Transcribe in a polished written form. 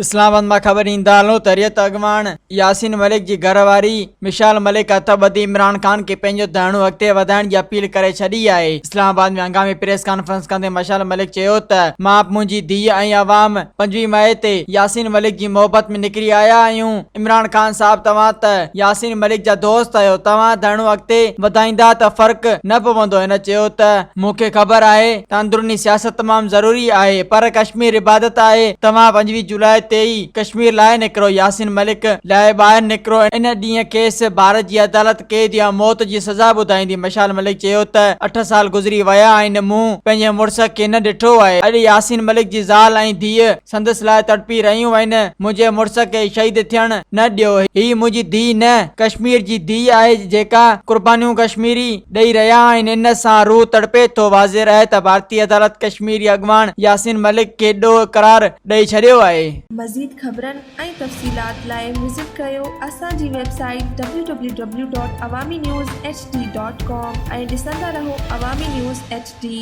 اسلام آباد مان خبر ايندا هلون ته حريت اڳواڻ ياسين ملڪ جي گهر واري مشال ملڪ هٿ ٻڌي عمران خان کي پنهنجو ڌرڻو اڳتي وڌائڻ جي اپيل ڪري ڇڏي آهي. اسلام آباد ۾ هنگامي پريس ڪانفرنس ڪندي مشال ملڪ چيو ته مان، منهنجي ڌيء ۽ عوام 25 مئي تي ياسين ملڪ جي محبت ۾ نڪري آيا آهيون، عمران خان صاحب توهان ته ياسين ملڪ جا دوست آهيو، توهان ڌرڻو اڳتي وڌائيندا ته فرق نه پوندو. هن چيو ته مون کي خبر آهي ته اندروني سياست تمام ضروري آهي پر ڪشمير عبادت آهي، توهان 25 جولاء تي ئي ڪشمير لاء نڪرو، ياسين ملڪ لاء ٻاهر نڪرو، ان ڏينهن کيس ڀارت جي عدالت قيد يا موت جي سزا ٻڌائيندي. مشال ملڪ چيو ته اٺ سال گذري ويا آهن، مون پنهنجي مڙس کي نه ڏٺو آهي، اڄ ياسين ملڪ جي زال ۽ ڌيء سندس لاء تڙپي رهيون آهن، منهنجي مڙس کي شهيد ٿيڻ نه ڏيو، هي منهنجي ڌيء نه ڪشمير جي ڌيء آهي جيڪا قربانيون ڪشميري ڏئي رهيا آهن ان سان روح تڙپي ٿو، واضح رهي ته ڀارتي عدالت ڪشميري اڳواڻ ياسين ملڪ کي ڏوهه قرار ڏئي ڇڏيو آهي. مزيد خبرن ۽ تفصيلات لاء وزٽ ڪريو اسان جي website W W W dot Awami news H D dot com ۽ ڏسندا رهو عوامي نيوز ايڇ ڊي.